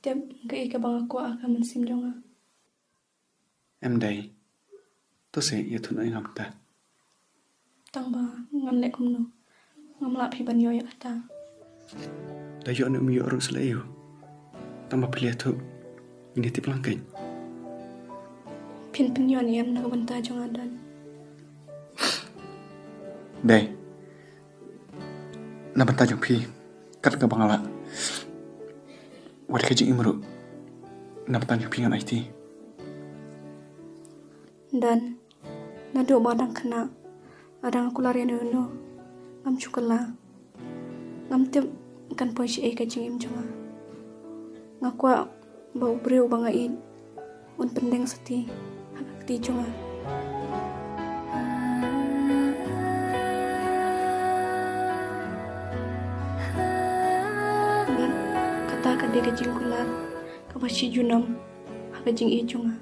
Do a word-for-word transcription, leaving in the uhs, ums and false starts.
Tip kaei kaba nga kwah ha ka mynsiem jong nga. Em dei. To se ïathuh noh ïa nga mynta. Tang ba ngan leh kumno? Ngam lah phi ban ïoh ïa kata. Da ïoh ne ym ïoh ruh sa leh aïu? Tang ba phi la ïathuh, ngin ïa tip lang kein. Phin pynïoh ne em na ka bynta jong nga, Don? Dei. Na bynta jong phi, kat kaba nga lah. Wat ka jingim ruh, na bynta jong phi ngan aiti. Don, naduh ba dang khynnah, lada nga kular ïano ïano, ngam shu kylla. Ngam tip kan poi shaei ka jingim jong nga. Nga kwah ba u briew uba nga ïeit un pyndeng sati ha ka kti jong nga. Bad kata ka dei ka jingkular kaba shi junom ha ka jingïeit jong nga.